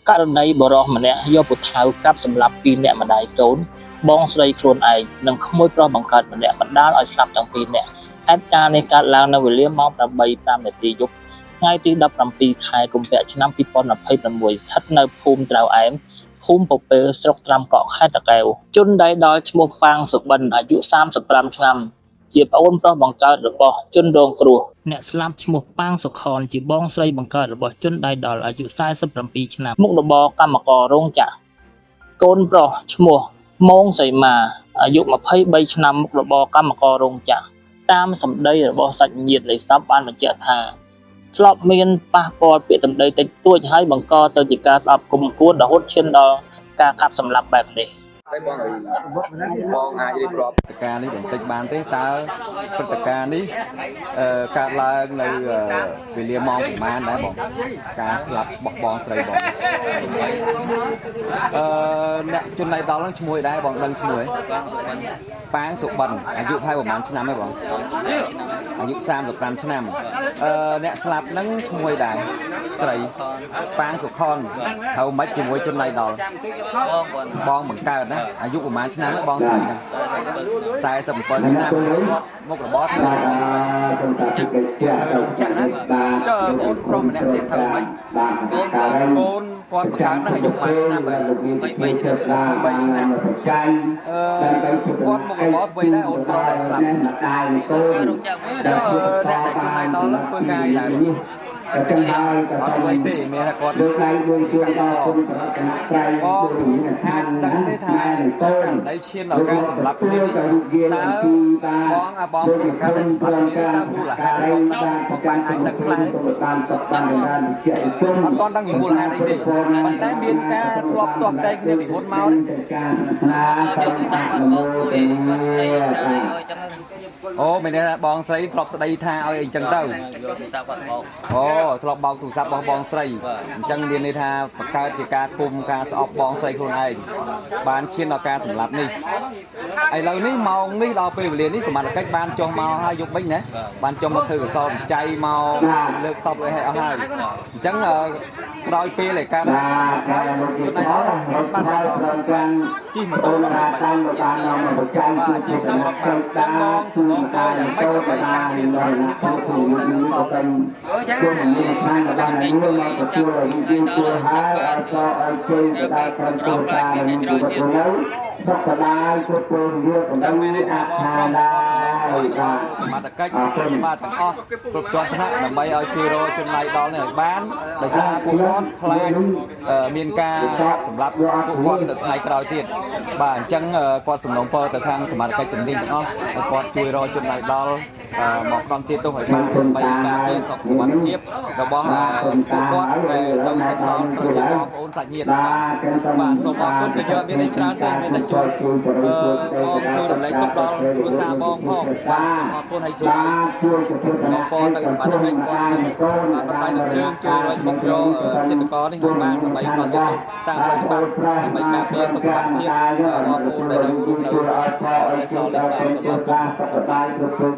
ករណីបុរសម្នាក់យកពូថៅកាប់សម្លាប់ពីរនាក់ម្ដាយកូន បងស្រីខ្លួនឯងនិងក្មួយប្រុសបង្កើតម្នាក់បណ្ដាលឲ្យស្លាប់ទាំងពីរនាក់ហេតុការណ៍នេះកើតឡើងនៅវេលាម៉ោង8:05នាទីយប់ថ្ងៃទី17ខែកុម្ភៈឆ្នាំ2026ស្ថិតនៅភូមិត្រាវអែមឃុំពពែស្រុកត្រាំកក់ខេត្តតាកែវជនដៃដល់ឈ្មោះប៉ាងសុបិនអាយុ35ឆ្នាំជាប្អូនប្រុសបង្កើតរបស់ជនរងគ្រោះអ្នកស្លាប់ឈ្មោះប៉ាងសុខនជាបងស្រីបង្កើតរបស់ជនដៃដល់អាយុ47ឆ្នាំមុខរបរកម្មកររោងចក្រកូនប្រុសឈ្មោះម៉ងសីមាអាយុ23ឆ្នាំមុខរបរកម្មកររោងចក្រតាមសម្ដីរបស់សាច់ញាតិនៃសពបានបញ្ជាក់ថាធ្លាប់មានប៉ះពាល់ពាក្យសម្ដីតិចតួចហើយបង្កទៅជាការស្អប់គុំគួនរហូតឈានដល់ការកាប់សម្លាប់បែបនេះ ហើយបងអីបងអាចរៀបរាប់ព្រឹត្តិការណ៍នេះបន្តិចបានទេតើព្រឹត្តិការណ៍នេះកើតឡើងនៅវេលាម៉ោងប្រហែលដែរបងការស្លាប់របស់បងស្រីបងអ្នកជនដៃដល់ហ្នឹងឈ្មោះអីដែរបងដឹងឈ្មោះអីប៉ាងសុបិនអាយុប្រហែលប្រហែលឆ្នាំហើយបងអាយុ35ឆ្នាំអ្នកស្លាប់ហ្នឹងឈ្មោះអីដែរស្រីប៉ាងសុខនត្រូវមិនជាមួយជនដៃដល់បងបង្កើតណាអាយុប្រហែលឆ្នាំបងស្រីហ្នឹង47ឆ្នាំគាត់មុខរបរធ្វើរោងចក្រណាចុះបងប្រុសម្នាក់ទៀតត្រូវមិនកូនគាត់បង្កើតហ្នឹងអាយុប្រហែលឆ្នាំហើយ23ឆ្នាំគាត់មុខរបរធ្វើដែរអូនប្រុសដែលស្លាប់ចុះអ្នកដែលចំណាយដល់ធ្វើការអីដែរអត់ធ្វើទេមានតែគាត់លើកឡើងមួយជួនដល់គុណរតនត្រ័យបងអាចដឹងទេថាករណីឈានដល់ការសម្លាប់គ្នានេះតើបងអាបងបង្កើតសម្លាប់គ្នាតើមូលហេតុអីបងបានអាចដឹងខ្លះអត់ទាន់ដឹងពីមូលហេតុអីទេប៉ុន្តែមានការធ្លាប់ទាស់តែគ្នាពីមុនមកអូមានន័យថាបងស្រីធ្លាប់ស្ដីថាឲ្យអីចឹងទៅអូធ្លាប់បោកទូរស័ព្ទរបស់បងស្រីអញ្ចឹងមានន័យថាបង្កើតជាការគុំការស្អប់បងស្រីខ្លួនឯងបានឈានដល់ការសម្លាប់នេះឥឡូវនេះម៉ោងនេះដល់ពេលវេលានេះសមត្ថកិច្ចបានចុះមកហើយយប់មិញណាបានចុះមកធ្វើកសលវិច័យមកលើកសពអីឲ្យអស់ហើយអញ្ចឹងក្រោយពេលឯការចំណែកដល់បានបានជិះម៉ូតូបាទជិះសម្រាប់បានបងសំណងបងយ៉ាងម៉េចដើម្បីការពារសុខភាពបងខ្លួនតែសល់ គុំមានឋានបានមួយមកទទួលយើងជួយហើយឲ្យក៏ឲ្យជួយទៅដល់ក្រុមគ្រួសារនិងជីវិតរស់នៅសុខសប្បាយគ្រប់ពេលវេលា ចាំមានន័យថាបងប្រុសបាទសមត្ថកិច្ចបាទទាំងអស់គ្រប់ជាន់ថ្នាក់ដើម្បីឲ្យជួយរកជនដៃដល់នេះឲ្យបានដោយសារពួកគាត់ខ្លាចមានការកាប់សម្លាប់ពួកគាត់ទៅថ្ងៃក្រោយទៀតបាទអញ្ចឹងគាត់សំណូមពរទៅខាងសមត្ថកិច្ចជំនាញទាំងអស់ឲ្យគាត់ជួយរកជនដៃដល់មកផ្ដន្ទាទោសឲ្យបានដើម្បីការពារសុខសុវត្ថិភាពរបស់ពួកគាត់ដែលនៅសេសសល់ត្រូវជាបងប្អូនសាច់ញាតិបាទសូមអរគុណក៏យកមានអីច្រើនទេមានតែជួយបងជួយរំលែកទុកដល់គ្រួសារបងផងបាទសូមអរគុណហើយសូមបងពរទៅសមត្ថកិច្ចគាត់បាទបន្តែជើងជួយរកមុខយកឃាតករនេះបានដើម្បីផ្ដន្ទាទោសតាមផ្លូវច្បាប់ដើម្បីការពារសុខភាពបងប្អូនដែលនៅរស់នៅសេសសល់នេះបាទសូមអរគុណ